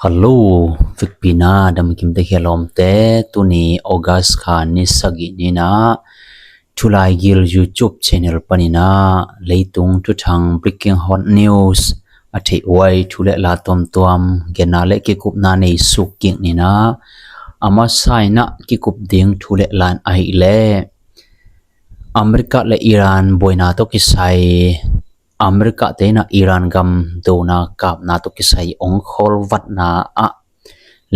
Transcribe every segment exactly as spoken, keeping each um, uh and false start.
Hello, vekpi-in a damkim ta hia lawmte. Tuni August kha ni sagih ni-in a, Thulaigil YouTube channel panin a leitung thuthang, breaking hot news, a theih huai thu le la tuamtuam genna le kikupna nei suk kik ni-in a, a masa-in a kikup ding thu le la in ahih leh America le Iran buaina tawh kisai, America te in a Iran gam dona kapna tawh kisai ong khawlvatna ah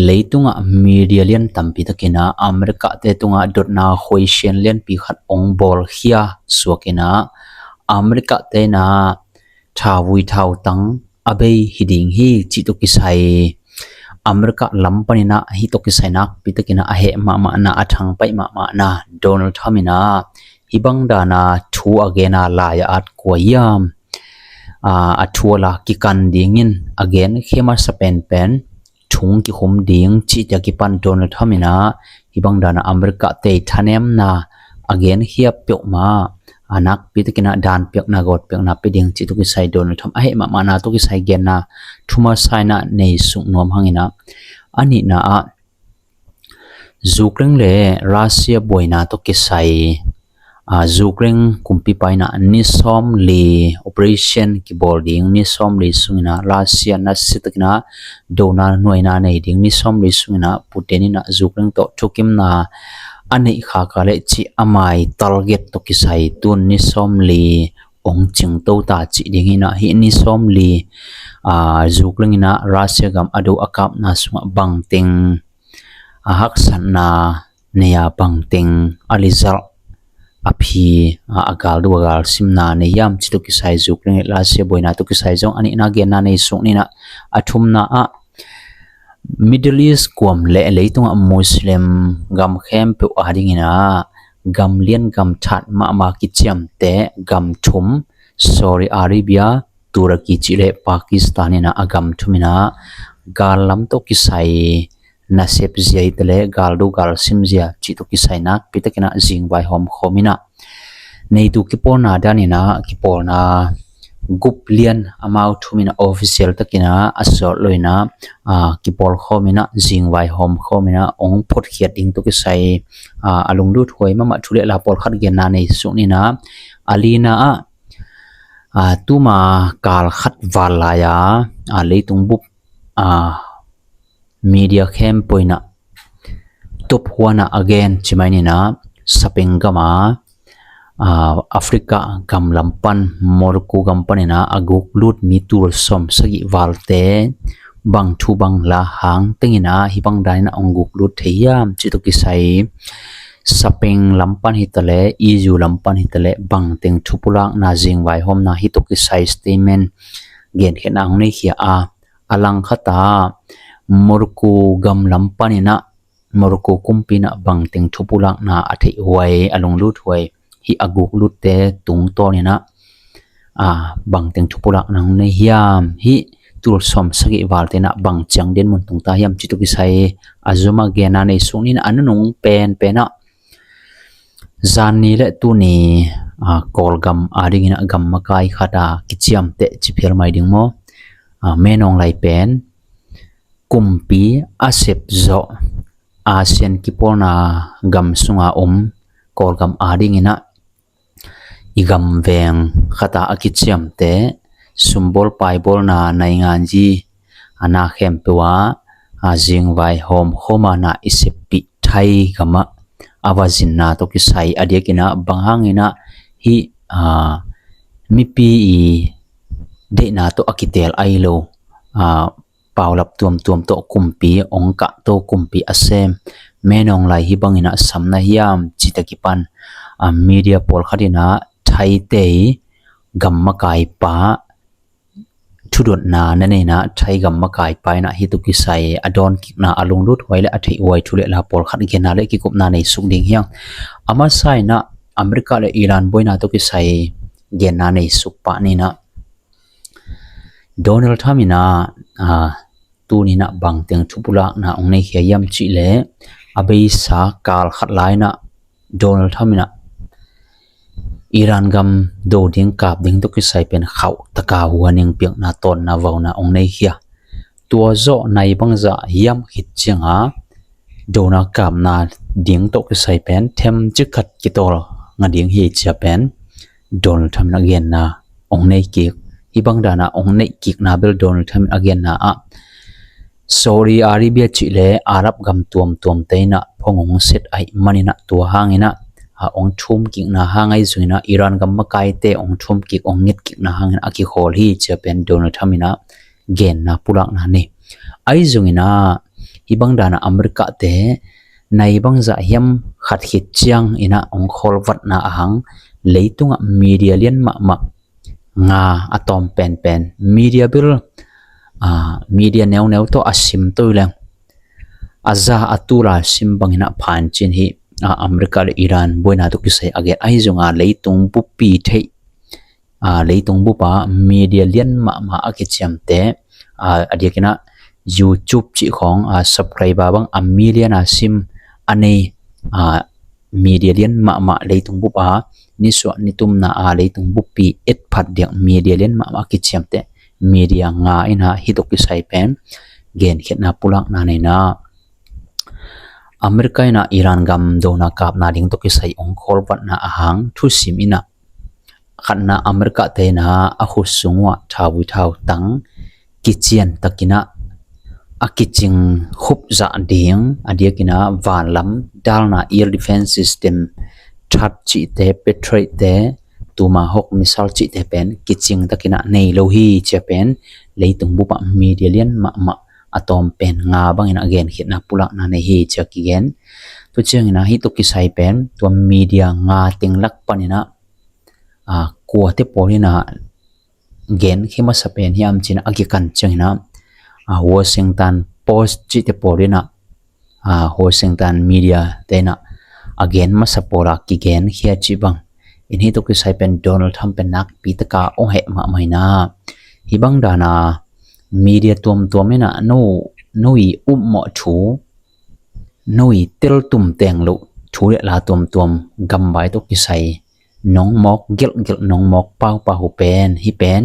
leitungah media lian tampi takin a America te tungah dotna khuaisian lianpi khat ong bawlkhia suakin a, America te in a thavui thautang a bei hi ding hi cih tawh kisai, America lam panin a hih tawh kisai nakpi takin a a heh mahmahna, a thangpaih mahmahna Donald Trump in a hih bang dan a thu a gen a lai-ah at kua hiam? Aa, a thu a la kikan dingin a genkhia masa penpen thung kikhum ding cih tawh kipan Donald Trump in a hih bang dan a America te thanemna a genkhia peuhmah, a nakpi takin a dan piakna, gawt piakna pia ding cih tawh kisai Donald Trump a heh mahmahna tawh kisai genna thu masa-in a nei suk nuam hangin a, a nihna ah Ukraine le Russia buaina tawh kisai, aa, Ukraine kumpipa in a ni sawmli operation kibawl ding, ni sawmli sungin a Russia nasia takin a dona nuaina nei ding, ni sawmli sungin a Putin in a Ukraine tawh thukimna a neih khak a leh cih a mai target tawh kisai tun ni sawmli ong cingto ta cih ding hi-in a, hih ni sawmli, aa, Ukraine in a Russia gam a do a kapna sungah bangteng a haksatna nei a, bangteng a result, a phi, a, a galdo a galsimna nei hiam cih tawh kisai Ukraine le Russia buaina tawh kisai zong a nihna genna nei suk ni-in a, a thumna ah Middle East kuam le leitungah Muslim gam khempeuh adingin a gam lian gam that mahmah kiciamteh gam thum, Saudi Arabia, Turkey cih le Pakistan in a, a gam thum in a gal lam tawh kisai nasep zia hi ta le galdo galsim zia cih tawh kisai nakpi takin a zingvai hawmkhawm in a, neitu kipawlna danin a kipawlna gup lian amau thum in a official takin a a sawt lo in a, aa, kipawlkhawm in a zingvai hawmkhawm in a ong photkhiat ding tawh kisai, aa, a lunglut huai mahmah thu le la pawlkhat genna nei suk ni-in a, a lina ah, aa, tuma kal khat val lai-a, aa, leitung bup, aa, media khempeuh in a top huan a a gen ci mai ni-in a, Spain gam a, aa, Africa gam lam pan, Morocco gam panin a a guk lut mi tul sawm sagih valte bang thu bang la hang tengin a hih bang danin a ong guk lut thei hiam cih tawh kisai Spain lam pan hi ta le, E U lam pan hi ta le, bangteng thu pulakna, zingvai hawmna hih tawh kisai statement genkhiatna ong nei khia a, a langkhat ah Morocco gam lam panin a, Morocco kumpi in a bangteng thu pulakna a theih huai, a lunglut huai, hih a guk lutte tungtawnin a, aa, bangteng thu pulakna ong nei hiam, hih tul sawm sagih valte in a bang ciang dinmun tung ta hiam cih tawh kisai a zum a genna nei suk ni-in a, a nunung penpen ah zan ni le tuni, aa, Kawlgam adingin a gam makai khat a kiciamteh ci phial mai ding maw? Aa, Min Aung Hlaing pen kumpi a sep zawh, ASEAN kipawlna gam sunga om Kawlgam adingin a i gam veng khat a a kiciamteh, sumbawl paibawlna, nainganzi, a na khempeuh ah, a, zingvai hawmkhawm a na i seppih Thai gam ah a va zinna tawh kisai a diakin a, bang hangin a hih, aa, mipi i deihna tawh a kiteel ahi lo, aa, paulap tuamtuam tawh kumpi ong kahto, kumpi a sem Min Aung Hlaing hih bangin a sam na hiam cih tawh kipan, aa, media pawlkhat in a Thaite i gam makaipa thudotna na nei in a, Thai gam makaipa in a hih tawh kisai a dawnkikna, a lunglut huai le a theih huai thu le la pawlkhat genna le kikupna nei suk ding hi hang. A masa in a America le Iran buaina tawh kisai genna nei suk pah ni-in a, Donald Trump in a, aa, tuni in a bangteng thu pulakna ong nei khia hiam cih leh, a beisa kal khat lai in a Donald Trump in a Iran gam do ding, kap ding tawh kisai pen khauh taka huaning piakna, tawnna vauna ong nei khia. tua zawh nai bangzah hiam khit cianga Donald kapna ding tawh kisai pen themcik khat kitawl nga ding hi cia pen Donald Trump in a genna ong nei kik. Hih bang dana ong neih kikna bel Donald Trump in a genna ah Saudi Arabia cih le Arab gam tuamtuamte in a phone ong set ahih manin a tua hangin a, a, ong thum kikna hang ahi zongin a Iran gam makaite ong thum kik ong nget kikna hangin a kikhawl hi cia pen Donald Trump in a genna pulakna nei. Ahi zongin a hih bang dana America te nai bangzah hiam khat khit ciangin a ong khawlvatna ahang leitungah media lian mahmah nga a tawm penpen media bel, a, media neuneu tawh a sim toi leng a za a tula sim bangin a phancin hi, a, America le Iran buaina tawh kisai a gen ahi zonga leitung buppi theih, a, leitung bupa media lian mahmah a kiciamte, a, a diakin a YouTube cih khawng, a, subscriber bang a million a sim a nei, a, media lian mahmah leitung bupa nisuah nitumna a leitung buppi etphat diak media lian mahmah a kiciamte media nga in a hih tawh kisai pen genkhiatna pulakna nei na. America in a Iran gam Donald kapna ding tawh kisai ong khawlvatna ahang thusim in a khatna America te in a a khut sung uah thauvui thautang kician takin a a kicing khup zah ding a diakin a vanlam dalna air defense system that cihte Patriot te Tomahawk missile cihte pen kicing takin a nei lo hi cia pen leitung bupah media lian mahmah a tawm pen nga bangin a genkhiatna pulakna nei hi cia kigen. Tua ciangin a hih tawh kisai pen tua media nga teng lak panin a, a, kuate pawl in a genkhia masa pen hiam cin a kikan ciangin a, a, Washington Post cihte pawl in a, a, Washington media te in a a gen masa pawl a kigenkhia cih bang. In hih tawh kisai pen Donald Trump pen nakpi taka ong heh mahmah in a hih bang dana media tuamtuam in a no, no i upmawh thu, no i teltum teng loh thu le la tuamtuam gambai tawh kisai nong mawk gelhgelh nong mawk paupau uh pen hih pen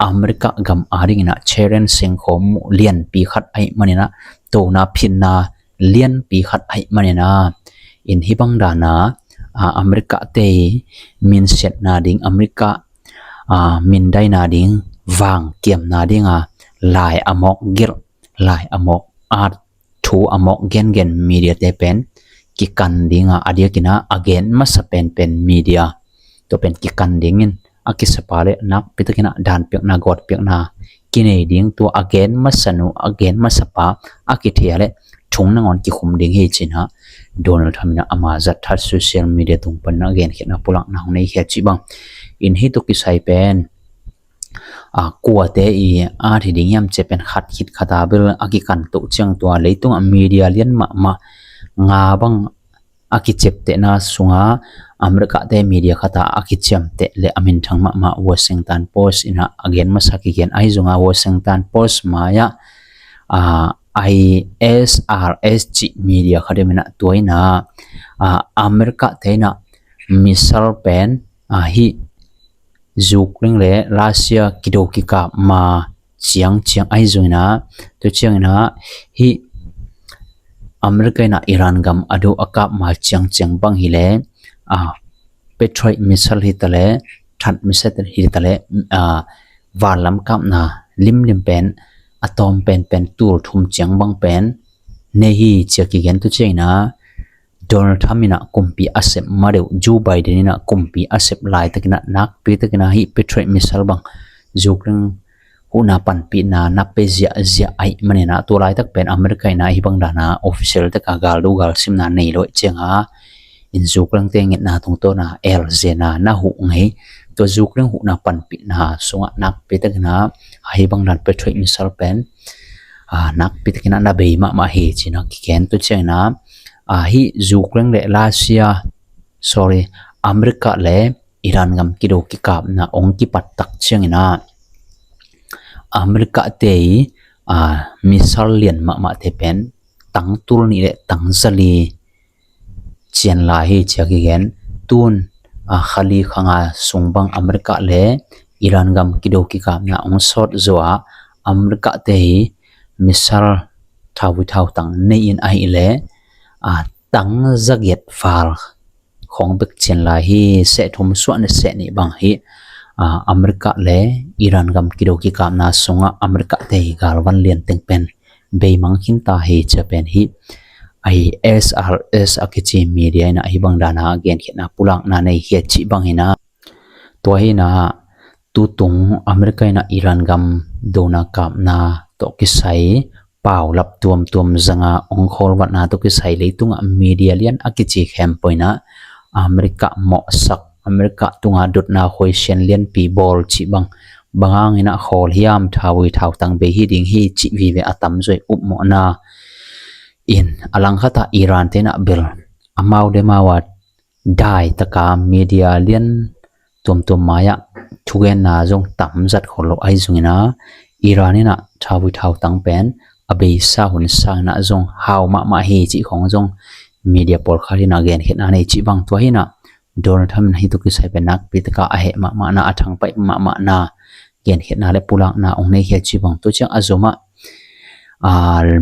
America gam a dingin a challenge sengkhawm uh lianpi khat ahih manin a tona phinna lianpi khat ahih manin a in hih bang dana, a, America te minsiatna ding America, a, mindaina ding vangkiamna dinga lai a mawk gelh lai a mawk at thu a mawk gengen media te pen kikan dinga a diakin a a gen masa penpen media tua pen kikan dingin a kisapa le nakpi takin a danpiakna gawtpiakna kinei ding tua a gen masa nu a gen masa pa a kithia le thung nangawn kikhum ding hi cin a Donald Trump in a ama zat that social media tung panin a genkhiatna pulakna hong nei khia cih bang. In hih tawh kisai pen a, kuate i a thi ding hiam cia pen khat khit khat a bel a kikan toh ciang tua leitungah media lian mahmah nga bang a kiciaptehna sunga America te media khat a a kiciamteh le a minthang mahmah Washington Post in a a gen masa kigen ahi zonga Washington Post mai-ah, a, I S R S cih media khat in a tua in a, a, America te in a missile pen, a, hih Ukraine le Russia kido kikap ma ciangciang ahi zongin a tua ciangin a hih America in a Iran gam a do a kap ma ciangciang bang hi le, a, Patriot missile hi ta le, that missile hi ta le, a, vanlam kapna limlim pen a tawm penpen tul thum ciang bang pen nei hi cia kigen. Tua ciangin a Donald Trump in a kumpi a sep ma deuh Joe Biden in a kumpi a sep laitakin a nakpi takin a hih Patriot missile bang Ukraine huhna panpihna na pe ziahziah ahih manin a tua laitak pen America in a hih bang dana official taka galdo galsimna nei lo ahih cianga in Ukraine te ngetna tungtawna elzena na huh ngei tua Ukraine huhna panpihna sungah nakpi takin a hih bang dan Patriot missile pen, a, nakpi takin a na bei mahmah hi cin a kigen. Tua ciangin a, a, hih Ukraine le Russia, sorry, America le Iran gam kido kikapna ong kipat tak ciangin a America te i, a, missile lian mahmah te pen tang tul nih le tang zali cian lai hi cia kigen. Tun, a, khali khanga sung bang America le Iran gam kido kikapna ong sawt zaw a America te i misal thauvui thautang nei in ahih leh, a, tang zagiat val khong bek cin lai hi, seh thum suah ni seh nih bang hi, a, America le Iran gam kido kikapna sungah America te galvan lian teng pen beimang khinta hi cia pen hi. Ai S R S a kici media inah hi bang dana genkhiatna pulakna nei hi a cih bang inah, tua hi inah tutung America inah Iran gam dona kapna tawh kisai paulap tuamtuam zanga ong khawlvatna tawh kisai leitungah media lian a kici khempeuh inah America mawhsak, America tunga dotna khuaisian lianpi bawl cih bang, bang hang inah khawl hiam, thauvui thautang bei hi ding hi cih vive a tamzaw i upmawhna in a langkhatah Iran te inah bel amau le amau a dai taka media lian tuamtuam mai-ah thugenna zong tamzat khol lo ahi zong inah Iran inah thauvui thautang pen a beisa hun sang inah zong hau mahmah hi cih khong zong media pawlkhat inah genkhiatna nei cih bang. Tua hi inah Donald Trump inah hi tawh kisai pen nakpi taka a heh mahmahna, a thangpaih mahmahna genkhiatna le pulakna ong nei hi a cih bang. Tua ciang a zomah, a,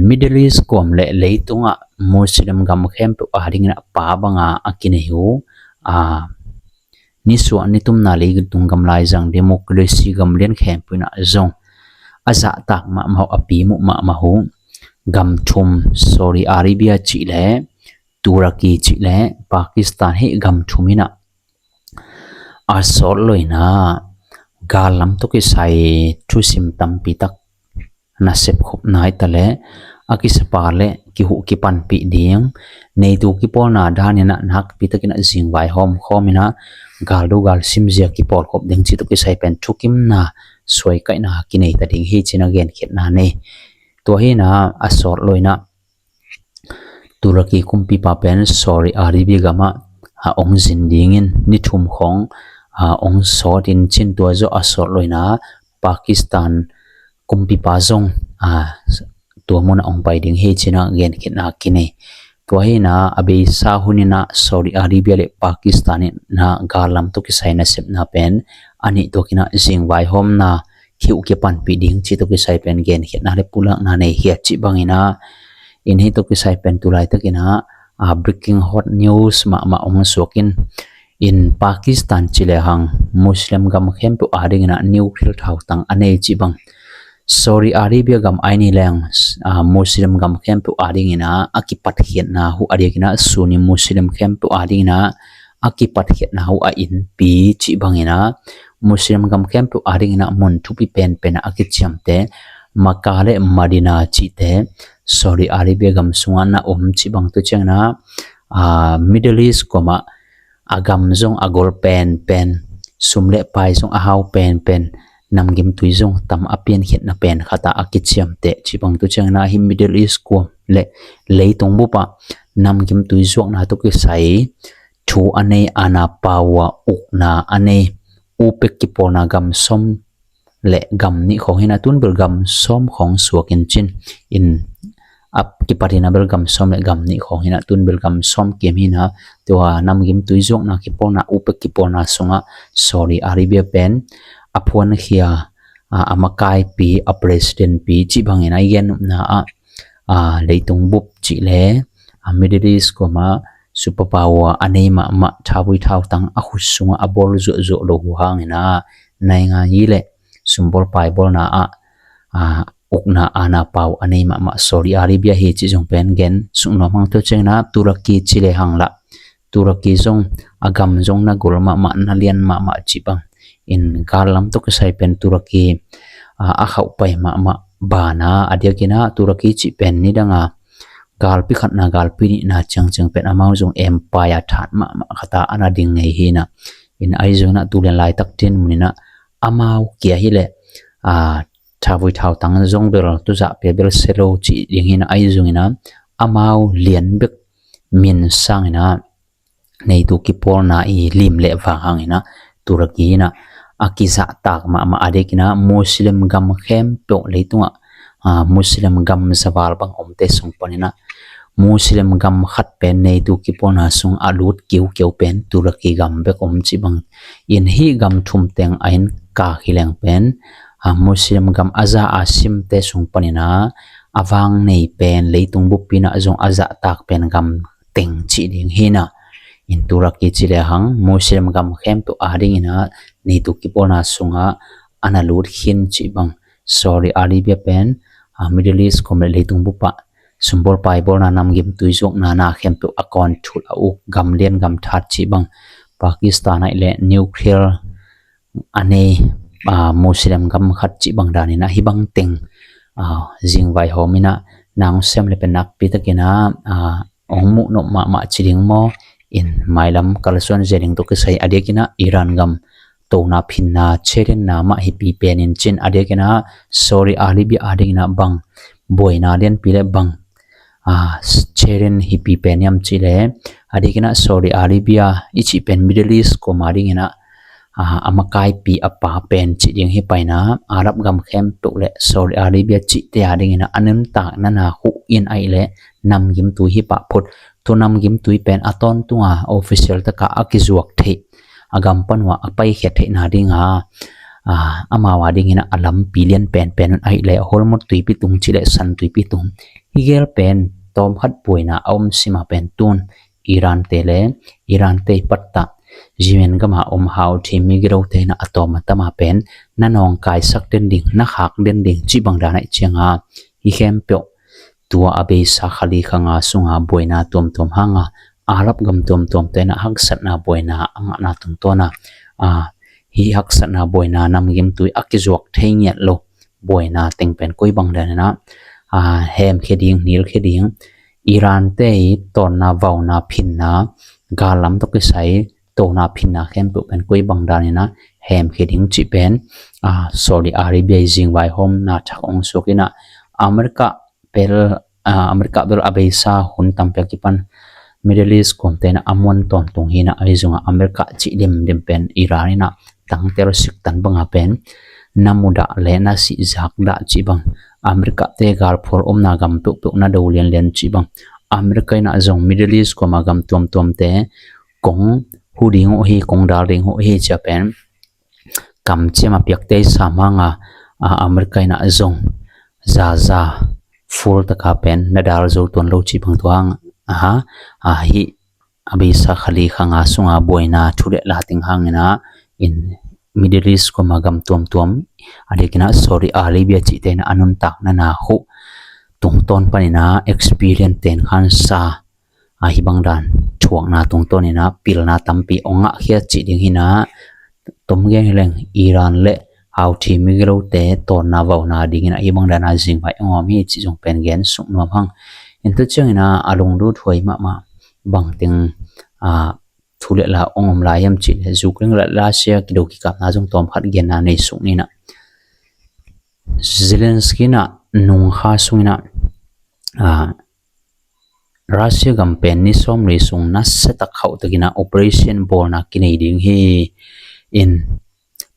Middle East kuam le leitungah Muslim gam khempeuh a ding inah pa banga a kinei uh, a, nisuah nitumna leitung gam laizang democracy gam lian khempeuh inah zong a zahtak mahmah uh, a pimuh mahmah uh gam thum, Saudi Arabia cih le Turkey cih le Pakistan, hih gam thum inah a sawt lo inah gallam tawh kisai thusim tampi tak nasep khop nai ta le a kisapa le kihuh kipanpih ding, neitu kipawlna dan inah nakpi tak inah zingvai hawmkhawm inah galdo galsim zia kipawlkhop ding cih tawh kisai pen thukimna suaikaihna kinei ta ding hi ci inah genkhiatna nei. Tua hi inah a sawt lo inah Turkey kumpipa pen Saudi Arabia gamah, a, ong zin dingin ni thum khong, a, ong sawt in cin, tua zawh a sawt lo inah Pakistan kumpipa zong, a, tua munah ong pai ding hi ci inah genkhiatna kinei. Tua hi inah a beisa hun inah Saudi Arabia le Pakistan inah gallam tawh kisai nasepna pen a nih tuak inah zingvai hawmna, kihuh kipanpih ding cih tawh kisai pen genkhiatna le pulakna nei hi a cih bang inah, in hi tawh kisai pen tu laitak inah, a, breaking hot news mahmah ong suak in, in Pakistan cih le hang Muslim gam khempeuh a ding inah nuclear thautang a nei cih bang. Saudi Arabia gam ai ni leng, a, Muslim gam khempeuh a ding inah a kipatkhiatna uh a diak inah Sunni Muslim khempeuh a ding inah a kipatkhiatna uh a innpi cih bang inah Muslim gam khempeuh a ding inah mun thupi penpen ah a kiciamteh Makkah le Madina cihte Saudi Arabia gam sungah na om cih bang. Tua ciang inah, a, Middle East kuamah a gam zong a gol penpen, sum le pai zong a hau penpen, namgimtui zong tam a piankhiatna pen khat ah a kiciamteh cih bang. Tua ciang inah hih Middle East kuam le leitung bupah namgimtui zuakna tawh kisai thu a nei, aana pau a ukna a nei, OPEC kipawlna gam sawm le gam nih khawng hi inah, tun bel gam sawm khawng suak in cin, in a kipat inah bel gam sawm le gam nih khawng hi inah, tun bel gam sawm kim hi inah, tua namgimtui zuakna kipawlna, OPEC kipawlna sungah Saudi Arabia pen a phuankhia, a, a makaipi, a presidentpi cih bang inah i gen nopna ah, a, leitung bup cih le, a, Middle East kuamah superpower a nei mahmah, thauvui thautang a khut sungah a bawl zuahzuah lo uh hang inah, naingan yi le sumbawl paibawlna ah, a, ukna aana pau a nei mahmah Saudi Arabia hi cih zong pen gen suk nuam hang. Tua ciang inah Turkey cih le hang lah, Turkey zong a gam zong na gol mahmah, na lian mahmah cih bang in, gallam tawh kisai pen Turkey, a, a khauh pai mahmah banah, a diak inah Turkey cih pen nidanga galpi khatna, galpi nihna ciangciang pen amau zong empire that mahmah khat ah a na ding ngei hi inah, in ahi zong inah tu lian laitak dinmun inah amau kia hi leh, a, thauvui thautang zong bel, tuzah pia bel sia lo cih ding hi inah, ahi zong inah amau lian bek min sang inah neitu kipawlna i lim le vang hang inah Turkey inah a kizahtak mahmah, a diak inah Muslim gam khempeuh leitungah, a, Muslim gam zaval bang omte sung pan inah Muslim gam khat pen neitu kipawlna sung a lut kiukiu pen Turkey gam bek om cih bang in, hih gam thum teng a innkak hi leng pen, a, Muslim gam a za a simte sung pan inah a vang nei pen leitung bup in ah zong a zahtak pen gam teng cih ding hi in ah. In Turkey ci le hang Muslim gam khempeuh ading in ah neitu kipawlna sungah a na lut khin cih bang. Saudi Arabia pen, ah, Middle East kom le leitung bup ah sumbawl paibawlna, namgimtui zuakna na khempeuh a control, a uk, gam lian gam that cih bang. Pakistan ahih leh nuclear a nei, ah, Muslim gam khat cih bang dan in ah hih bang teng, ah, zingvai hawm in ah na hong sem le pen nakpi takin ah, ah, hong muh nop mahmah ci ding maw? In mailam kalsuan zia ding tawh kisai a diakin ah Iran gam tona phinna, challenge na mah hipi pen in cin a diakin ah Saudi Arabia ading in ah bang buaina lianpi le bang, ah, challenge hipi pen hiam cih le a diakin ah Saudi Arabia i cih pen Middle East kom ading in ah, ah, a makaipi a pa pen cih ding hi pai in ah Arab gam khempeuh le Saudi Arabia cihte ading in ah a nuntakna na huh in ahih leh namgimtui hi pah phot. Tua namgimtui pen a tawntung a official tak a a kizuak theih, a gam pan uh a a paikhiat theihna ding a, ah, amau ading in ah a lampi lian penpen un ahih leh Hormuz tuipi tung cih le San tuipi tung. Hih gel pen tawmkhat buaina a om sim a pen tun Iran te le Iran te i pattah Yemen gam a om Houthi migilote in ah a tawm a tam a pen na nawngkaisak den ding, na khak den ding cih bang dan ahih ciang a hih khempeuh tua a beisa kha li kha nga sung a buaina tuamtuam hang a Arab gam tuamtuamte in ah haksatna buaina a ngahna tungtawn a, ah, hih haksatna buaina namgimtui a kizuak thei ngiat lo buaina teng pen koi bang dan in ah, ah, hemkhia ding, nilkhia ding, Iran te i tawnna, vauna, phinna, gal lam tawh kisai tona phinna khempeuh pen koi bang dan in ah hemkhia ding cih pen, ah, Saudi Arabia i zingvai hawmna thak hong suak in ah America bel, ah, America bel a beisa hun tampi a kipan Middle East kom te in ah a muan tawntung hi in ah ahi zong a America cih demdem pen Iran in ah tangtel siktan bang a pen na mudah le na sihzak dah cih bang, America te galphual omna gam peuhpeuh na do lianlian cih bang, America in ah zong Middle East kom a gam tuamtuamte kong hu ding uh hi, kong dal ding uh hi ci a pen kamciam a piakte i sam hang a, ah, America in ah zong zaza full tak a pen na dal zo tuan lo cih bang tua hang a, ah, hih a beisa kha li kha nga sung a buaina thu le la teng hang in ah in Middle East kom a gam tuamtuam a diakin ah Saudi Arabia cihte in ah a nuntakna na huh tungtawn pan in ah experience ten khan sa, ah, hih bang dan thuakna tungtawn in ah pilna tampi hong ngahkhia cih ding hi in ah tom gen hi leng Iran le Houthi migilote tawnna vauna ding in ah hih bang dan a zingvai hong om hi cih zong pen gen suk nuam hang. In tu ciang in ah a lunglut huai mahmah bang teng, ah, thu le la hong om lai hiam cih le Ukraine le Russia kido kikapna zong tawmkhat genna nei suk ni in ah Zelensky in ah nung kha sung in ah, ah, Russia gam pen ni sawmli sung nasia tak khauh takin ah operation bawlna kinei ding hi. In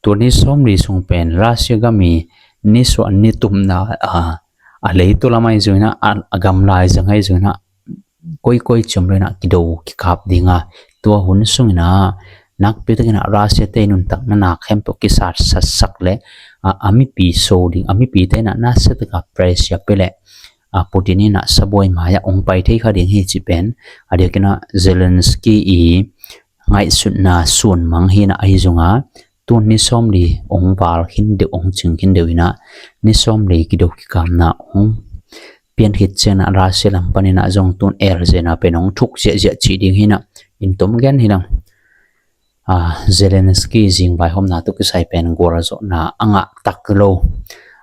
tua ni sawmli sung pen Russia gam i nisuah nitumna, ah, a leitu lam ahi zong in ah, a, a gam lai zang ahi zong in ah koikoi ciam lo in ah kido kikap ding a, tua hun sung in ah nakpi takin ah Russia te i nuntakna na khempeuh kisat satsak le, ah, a mipi so ding, a mipite in ah nasia tak a pressure pia le, ah, Putin in ah sabuai mai ah hong pai thei kha ding hi cih pen a diakin ah Zelensky i ngaihsutna suan mang hi in ah ahi zong a tun ni sawmli hong val khin deuh, hong cing khin deuh in ah ni sawmli kido kikapna hong pian khit ciang ah Russia lam pan in ah zong tun elzena pen hong thuk ziahziah cih ding hi in ah in tom gen hi in ah, ah, Zelensky zingvai hawmna tawh kisai pen gualzawhna a ngah tak lo,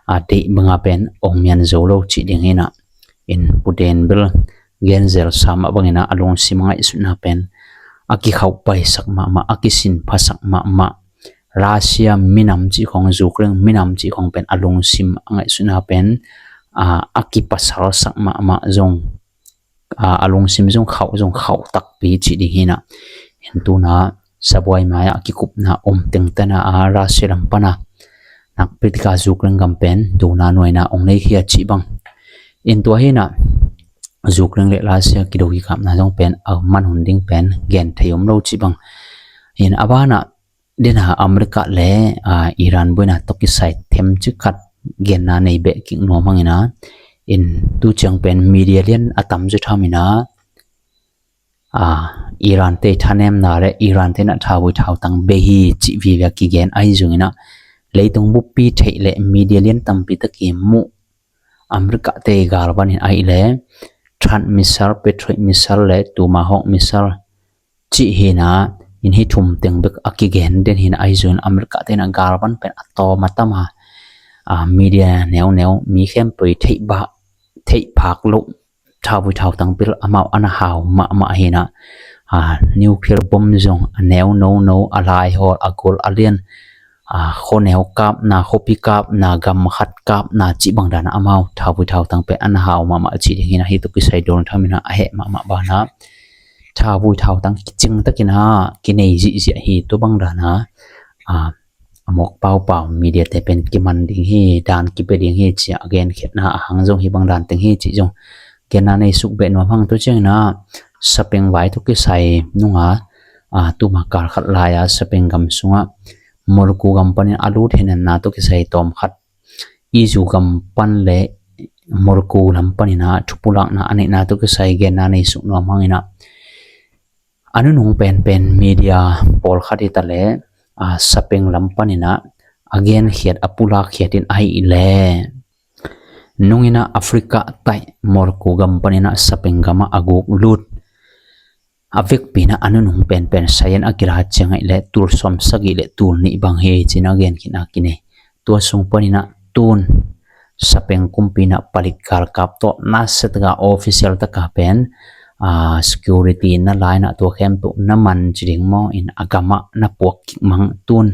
ah, deih bang a pen hong mian zo lo cih ding hi in ah in Putin bel genzel sa mah bang in ah a lungsim a ngaihsutna pen a kikhauh paisak mahmah, a kisin phasak mahmah. Russia minam cih khong, Ukraine minam cih khong pen a lungsim a ngaihsutna pen, ah, a kipasalsak mahmah zong, ah, a lungsim zong khauh, zong khauh takpi cih ding hi in ah in tu in ah sabuai mai ah kikupna om teng tan ah, ah, Russia lam pan ah nakpi tak a Ukraine gam pen dona nuaina hong nei khia cih bang. In tua hi in ah Ukraine le Russia kido kikapna zong pen a man hun ding pen gen thei om lo cih bang. In a ban ah den a America le, ah, Iran buaina tawh kisai themcik khat genna nei beh kik nuam hang in ah In tu ciang pen media lian a tam zaw tham in a, a, Iran te thanemna le Iran te na thauvui thautang bei hi cih vive a kigen ahi zongin a, leitung buppi theih le media lian tampi tak i muh America te galvan in ahih le Thaad missile, Patriot missile le Tomahawk missile cih hi in a, in hi thum teng bek a kigen den hi in a, ahi zongin America te na galvan pen a tawm a tam a, a, media neuneu mi khempeuh i theih bah, theih phak loh thauvui thautang pen amau a na hau mahmah hi in a, a, nuclear bomb zong a neu nono, a laihawl, a gol a lian, a, khuaneu kapna, khuapi kapna, gam khat kapna cih bang dan a amau thauvui thautang pen a na hau mahmah cih ding hi in a, hih tawh kisai Donald Trump in a a heh mahmah banah thauvui thautang kicing takin a kinei zihziah hi. Tua bang dan a, a, a mawk paupau media te pen kiman ding hi, dan kipia ding hi ci a genkhiatna a hang zong hih bang dan teng hi cih zong genna nei suk beh nuam hang. Tua ciangin a, sapeng vai tawh kisai nung a, a, tuma kal khat lai a sapeng gam sungah Morocco gam panin a lut henenna tawh kisai tawm khat, Egypt gam pan le Morocco lam panin a thupulakna a neihna tawh kisai genna nei suk nuam hang in a, a nunung penpen media pawlkhat hi ta le, a, sapeng lam panin a a genkhiat, a pulakkhiat in ahih le, nung in a Africa taih Morocco gam panin a sapeng gamah a guk lut a vekpi in a, a nunung penpen sayan a kila ciang ahih le tul sawm sagih le tul nih bang hi ci in a genkhiatna kinei. Tua sung panin a tun sapeng kumpi in a palik galkap tawh nasia taka official taka pen, a, security na lai in a tua khempeuh na man ci ding maw, in a gamah na puak kik mang, tun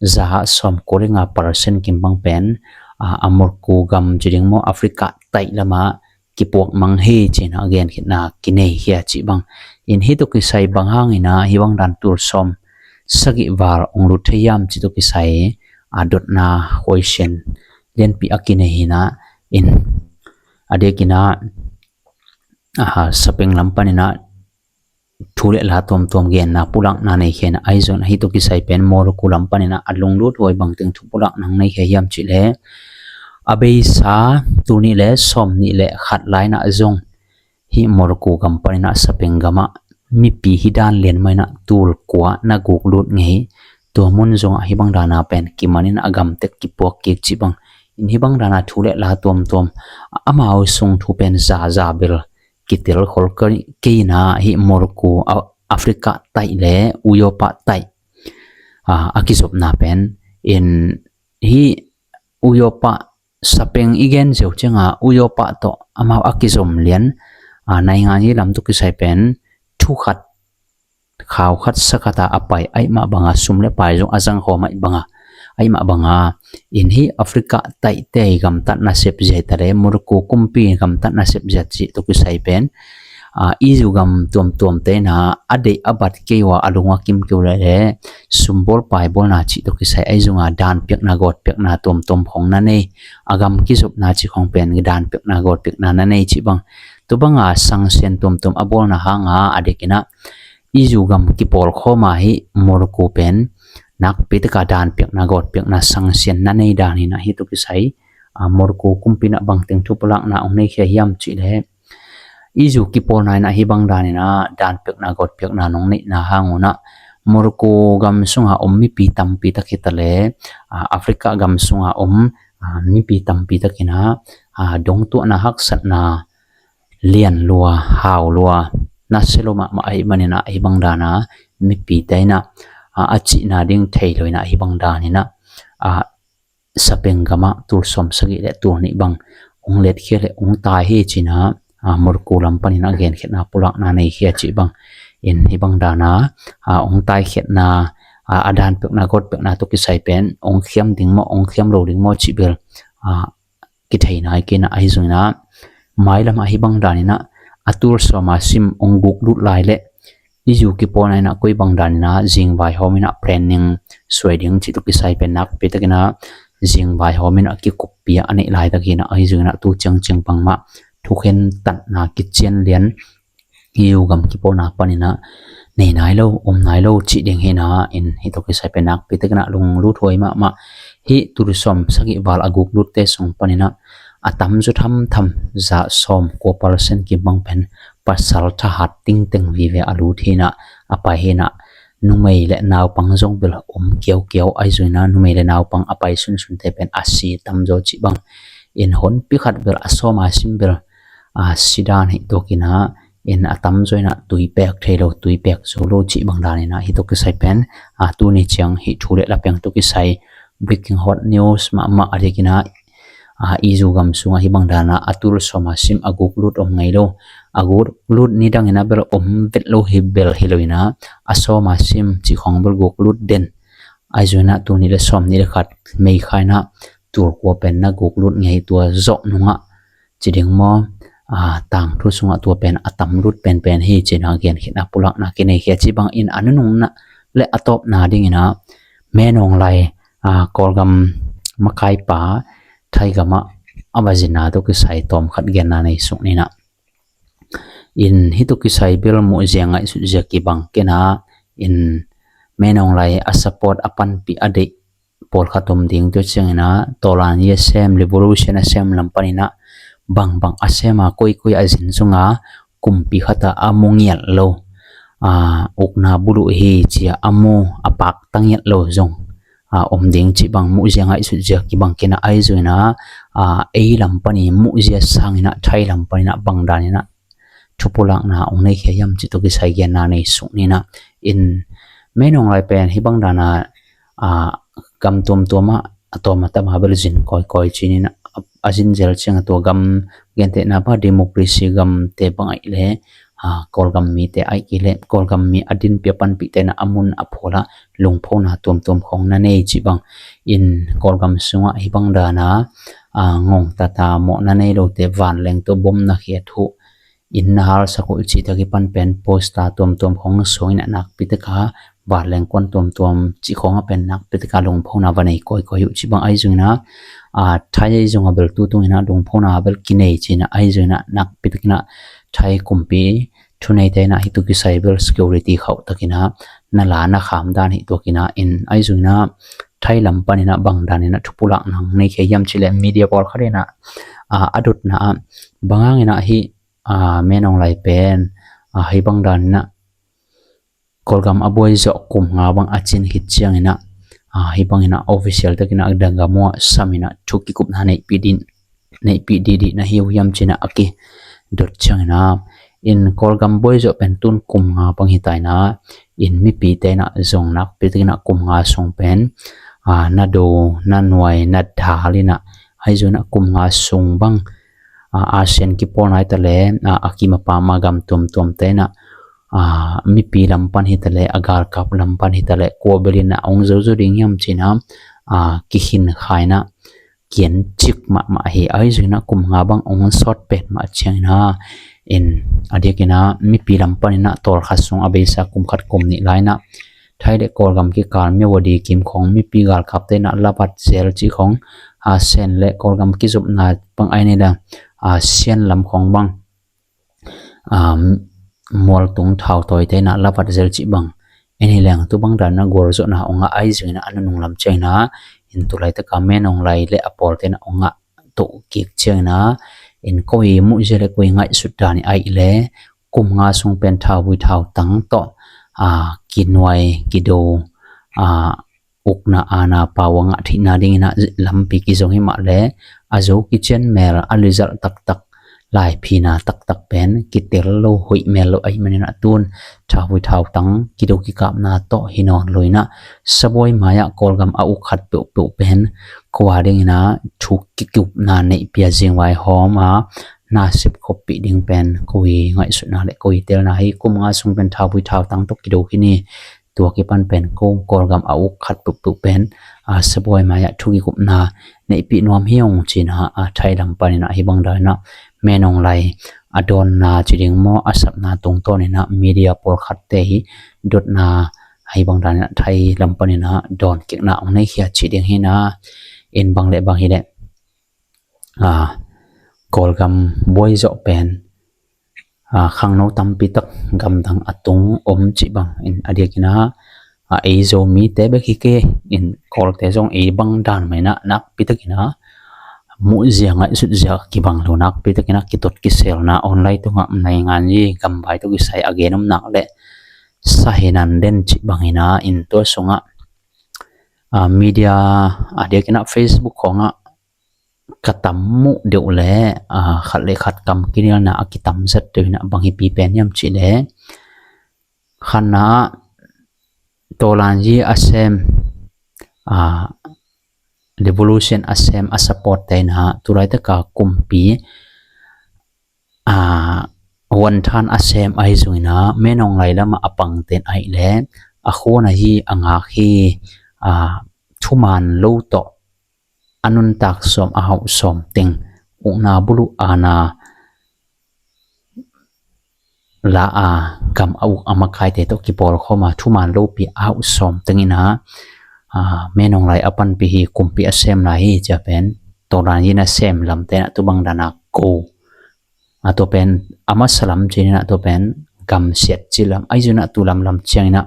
za sawm kua le nga percent kim bang pen, a, a Morocco gam ci ding maw, Africa taih lamah kipuak mang hi ci in a genkhiatna kinei hi a cih bang. In hih tawh kisai bang hang in a hih bang dan tul sawm sagih val ong lut thei hiam cih tawh kisai a dotna khuaisian lianpi a kinei hi in a, in a diakin a, a, sapeng lam panin a thu le la tuamtuam genna pulakna nei khia in a, ahi zongin a hih tawh kisai pen Morocco lam panin a a lunglut huai bangteng thu pulakna nei khia hiam cih le, a beisa tul nih le sawm nih le khat lai in a zong hih Morocco gam panin a sapeng gamah mipi hi dan lian mah in a tul kua na guk lut ngei. Tua mun zongah hih bang dan a pen kiman in a gam tek kipuak kik cih bang. In hih bang dan a thu le la tuamtuam, amau sung thu pen zaza bel kitel khol kei in a, hih Morocco, a, Africa taih le Uyopa taih, a, a kizopna pen in hih Uyopa sapeng i gen ziau ciang a Uyopa tawh amau a kizom lian, a, naingan i lam tawh kisai pen thu khat, khau khat, sa khat a a pai ahih mah bang a, sum le pai zong a zang khawm ahih bang a, ahih mah bang a, in hih Africa taihte gamtat nasep zia hi ta le Morocco kumpi gamtat nasep zia cih tawh kisai pen, a, Egypt gam tuamtuamte in a a deih a bat kei uh a, a lung a kim kei uh le le sumbawl paibawlna cih tawh kisai ahi zong a danpiakna gawtpiakna tuamtuam khong na nei, a gam kizopna cih khong pen danpiakna gawtpiakna na nei cih bang. Tua bang a sanction tuamtuam a bawlna hang a a diakin a Egypt gam kipawl khawm a, hih Morocco pen nakpi tak a danpiakna gawtpiakna sanction na nei dan hi in a, hih tawh kisai, a, Morocco kumpi in a bangteng thu pulakna ong nei khia hiam cih le, Egypt kipawlna in a hih bang dan in a danpiakna gawtpiakna nong neihna hang un a, Morocco gam sung a om mipi tampi tak hi ta le, a, Africa gam sung a om, a, mipi tampi tak in a, a, dongtuahna, haksatna lian lua, hau lua, nasia lua mahmah ahih manin a, hih bang dan a mipite in a, a, a cihna ding thei lo in a, hih bang dan in a, a, sapeng gamah tul sawm sagih le tul nih bang ong letkhia le ong tai hi ci in a, a, Morocco lam panin a genkhiatna pulakna nei khia cih bang. In hih bang dan a, a, ong taikhiatna, a, a danpiakna gawtpiakna tawh kisai pen ong khiam ding maw, ong khiam lo ding maw cih bel, a, kithei nai kei in a, ahi zongin a mailam ah hih bang dan in a, a tul sawm a sim ong guk lut lai le Egypt kipawlna in a koi bang dan in a zing vaihawm in a planning suai ding cih tawh kisai pen nakpi tak in a zing vaihawm in a kikuppi a neih laitak hi in a, ahi zongin a tu ciangciang bangmah thukhen tatna kician lian Egypt gam kipawlna panin a nei nai lo, om nai lo cih ding hi in a, in hih tawh kisai pen nakpi tak in a lunglut huai mahmah. Hih tul sawm sagih val a guk lutte sung panin a, a tamzaw thamtham za sawm kua percent kim bang pen pasal thahat tingteng vive a lut hi in ah, a pai hi in ah, numei le naupang zong bel om kiaukiau ahi zongin ah, numei le naupang a pai sunsunte pen a si tamzaw cih bang in honpi khat bel a sawm a sim bel a si dan hi tuak in ah, in a tamzaw in ah tui pek thei lo, tui pek zo lo cih bang dan in ah hih tawh kisai pen a tuni ciang hih thu le la piang tawh kisai breaking hot news mahmah a diakin ah, a, i zu gam sungah hih bang dan ah a tul sawm a sim a guk lut om ngei lo. A guk lut nidang in ah bel om vet lo hi bel hi lo in ah, a sawm a sim cih khawng bel guk lut den ahi zongin ah, tul nih le sawm nih le khat May kha in ah tul kua pen na guk lut ngei, tua zawh nungah ci ding maw, a, tangthu sungah tua pen a tam lut penpen hi ci in ah genkhiatna pulakna kinei khia cih bang in a nunung in ah le a tawpna dingin ah Min Aung Hlaing, a, Kawlgam makaipa Thai gamah a va zinna tawh kisai tawm khat genna nei suk ni in ah. In hih tawh kisai bel muhzia ngaihsutzia kibang kei in ah, in Min Aung Hlaing a support a panpih a deih pawlkhat om ding, tua ciangin ah tawlan i a sem, revolution a sem lam panin ah bangbang a sem a, koikoi a zin zong a, kumpi khat ah a mu ngiat lo, a, ukna buluh hi ci a a mu a pakta ngiat lo zong a om ding cih bang muhzia ngaihsutzia kibang kei in ah, ahi zongin ah, a, ei lam panin muhzia sangin ah Thai lam panin ah bang danin ah thupulakna ong nei khia hiam cih tawh kisai genna nei suk ni in ah. In Min Aung Hlaing pen hih bang dan ah, a, gam tuamtuam ah a tawm a tam a bel zin kawikawi ci ni in ah, a, a zin zel ciang a tua gam gentehna pa democracy gamte bang ahih leh, a, Kawlgam mite ahih kei leh Kawlgam mi a dinpih a panpihte in ah a mun a phual ah lungphona tuamtuam khawng na nei cih bang in Kawlgam sungah hih bang dan ah, a, ngongtat a mawhna nei lote vanleng tawh bom na khiat uh, inn na halsak uh cih tak i pan pen poster tuamtuam khawng suang in ah nakpi tak a vanleng kuan tuamtuam cih khawng a pen nakpi tak a lungphona va nei kawikawi uh cih bang ahi zongin ah, a, Thai ahi zong a bel tu tungin ah lungphona bel kinei ci in ah, ahi zongin ah nakpi takin ah Thai kumpi thuneite in ah hih tawh kisai bel security khauh takin ah na la na kham dan hi tuak in ah, in ahi zongin ah Thai lam panin ah bang danin ah thupulakna nei khia hiam cih leh media pawlkhat in ah, a, a dotna ah bang hangin ah hih, a, Min Aung Hlaing pen, a, hih bang danin ah Kawlgam a buai zawh kum nga bang a cin khit ciangin ah, a, hih bangin ah official takin ah a dang gam uah samin ah thu kikupna neihpih din, neihpih dihdih na hi uh hiam ci in ah a kidot ciangin ah, in Kawlgam buai zawh pen tun kum nga bang hi ta in ah, in mipite in ah zong nakpi takin ah kum nga sung pen, a, na do, na nuai, na dal in ah, ahi zongin ah kum nga sung bang, a, ASEAN kipawlna hi ta leh, a, a kim a pam a gam tuamtuamte in ah, a, mipi lam pan hi ta leh, a galkap lam pan hi ta leh, kua bel in ah ong zozo ding hiam ci in ah, a, kikhin kha in ah kian cik mahmah hi. Ahi zongin ah kum nga bang ong sawt pet mah ciangin ah, in a diakin ah mipi lam panin ah tawlkhat sung a beisa kum khat kum nih lai in ah Thai le Kawlgam kikal Myawaddy kim khawng mipi galkapte in ah lavat zel cih khawng, a, ASEAN le Kawlgam kizopna bang ahi ni leh, a, ASEAN lam khawng bang, a, mualtung thautawite in ah lavat zel cih bang ahi ni leng tu bang danin ah gualzawhna ong ngah ahi zongin ah a nunung lam ciangin ah, in tu laitak a Min Aung Hlaing le a pawlte in ah ong ngah toh kik ciangin ah, in koi muhzia le koi ngaihsut dan i ahih leh kum nga sung pen thauvui thautang tawh, a, kinuai kido, a, ukna aana pau a ngah theihna dingin ah lampi kizong hi mah leh, a zo kician mel, a lizalh taktak, laiphina taktak pen kitel lo, hoih mel lo ahih manin ah tun thauvui thautang kido kikapna tawh hi nawn lo in ah, sabuai mai-ah Kawlgam a uk khat peuhpeuh pen kua dingin ah thu kikupna neihpih a zingvai hawm a na sepkhoppih ding pen koi ngaihsutna le koi telna hi. Kum nga sung pen thauvui thautang tawh kido hi ni. Tua kipan pen ko Kawlgam a uk khat peuhpeuh pen, a, sabuai mai-ah thu kikupna neihpih nuam hi ung ci in ah, a, Thai lam panin ah hih bang danin ah Min Aung Hlaing a dawnna ci ding maw, a sapna tungtawnin ah media pawlkhatte hi dotna hih bang danin ah Thai lam panin ah dawn kikna ong nei khia ci ding hi in ah, in bang le bang hi leh, a, Kawlgam buai zawh pen, a, khangno tampi tak gamdang a tung om cih bang in a diakin ah, a, ei Zomite bek hi kei in Kawlte zong ei bang dan mah in ah nakpi takin ah, muhzia ngaihsutzia kibang lo nakpi takin a kitot kiselna online tungah naingan i gambai tawh kisai a gen om nak le sahinan den cih bangin a, in tua sungah, a, media a diakin a Facebook khawngah ka tam muh deuh le, a, khat le khat kam kinelna a kitam zat deuh in a bang hipi pen hiam cih le, khatna ah Tawlanzi a sem, a, revolution a sem a support te in a tulaitaka kumpi, a, Wanthan a sem ahi zongin a Menonglai lamah a pangten ahih le a khuan ahi a ngak hi, a, thuman lo tawh a nuntak sawm a hauh sawm teng ukna buluh ana la a gam a uk a makaite tawh kipawlkhawm a thuman lopi a hauh sawm tengin a, a, Menonglai a panpih hi, kumpi a sem lai hi cia pen Tawlanzi na sem lamte in a tu bang dana ko a tua pen a masa lam cih in a tua pen gamsiat cih lam ahi zongin a tu lamlam ciangin a,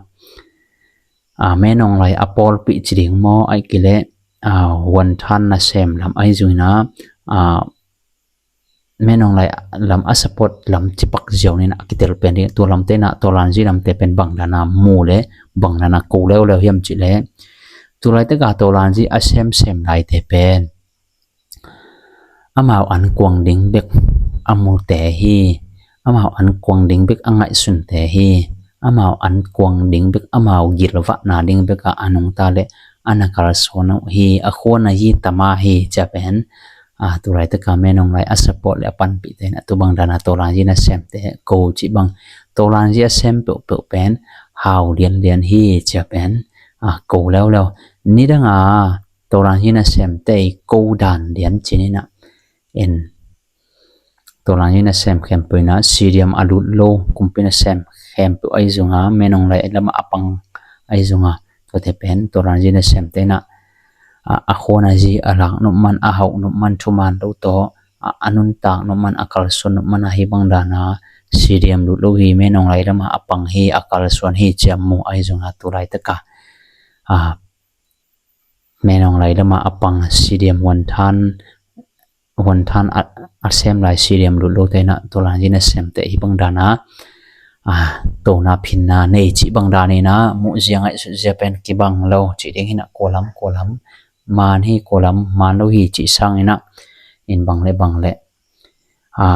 a, Menonglai a pawlpih ci ding maw, ahih kei leh, a, Wanthan na sem lam ahi zongin a, a, Menonglai lam a support lam cipak ziau in a kitel pen ding, tua lamte in a Tawlanzi lamte pen bang dana mu le bang dana ko leuleu hiam cih le, tulaitaka Tawlanzi a semsem laite pen amau an kuang ding bek a mute hi, amau an kuang ding bek a ngaihsunte hi, amau an kuang ding bek, amau gilvahna ding bek a a nungta le a na kalsuan uh hi, a khuan ahi tama hi cia pen, a, tulaitaka Menonglai a support le a panpihte in a tu bang dana Tawlanzi na semte ko cih bang, Tawlanzi a sem peuhpeuh pen hau lianlian hi cia pen, a, ko leuleu. Nidanga Tawlanzi na semte i ko dan lian cih in a, en, Tawlanzi na sem khempeuh in a, C D M a lut lo kumpi na sem khempeuh ahi zongin a, Menonglai lamah a pang ahi zongin a, tuate pen Tawlanzi na semte in a, a, a khuan ahi a lak nop man, a hauh nop man, thuman lo tawh a, a nuntak nop man, a kalsuan nop man ahi bang dana C D M lut lo hi, Menonglai lamah a pang hi, a kalsuan hi cia mu ahi zongin a, tulaitaka, a, Menonglai lamah a pang C D M Wanthan, Wanthan a, a sem lai C D M lut lote in a Tawlanzi na semte hi bang dana, a, tona phinna nei cih bang dan in a muhzia ngaihsutzia pen kibang lo cih ding hi in a, kua lam, kua lam man hi, kua lam man lo hi cih sangin a, in bang le bang le, a,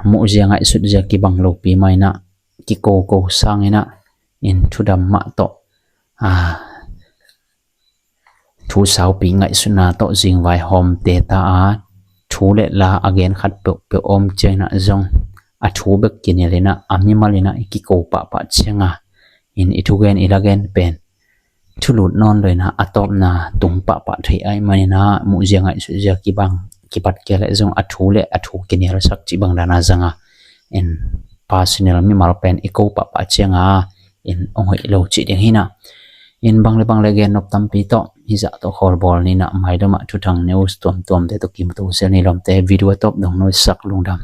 muhzia ngaihsutzia kibang lopi mah in a, kikoko sangin a, in thudam mah tawh, a, thu saupi ngaihsutna tawh zingvai hawmte ta a, thu le la a gen khat peuhpeuh om ciangin a zong a thu bek kinial in a, a mimal in a i kiko pahpah ciangin a, in i thugen i lagen pen thulut nawn lo in a, a tawpna tung pahpah thei ahih manin a, muhzia ngaihsutzia kibang kipat kei leh zong a thu le a thu kinialsak cih bang dana zang a, in personal mimal pen i ko pahpah ciangin a, in ong hoih lo cih ding hi in a, in bang le bang le gen nop tampi tawh hizah tawh khawlbawl ni in a, mailamah thuthang news tuamtuamte tawh kimuto zel ni lawmte. Video a tawp dong nuihsak, lungdam.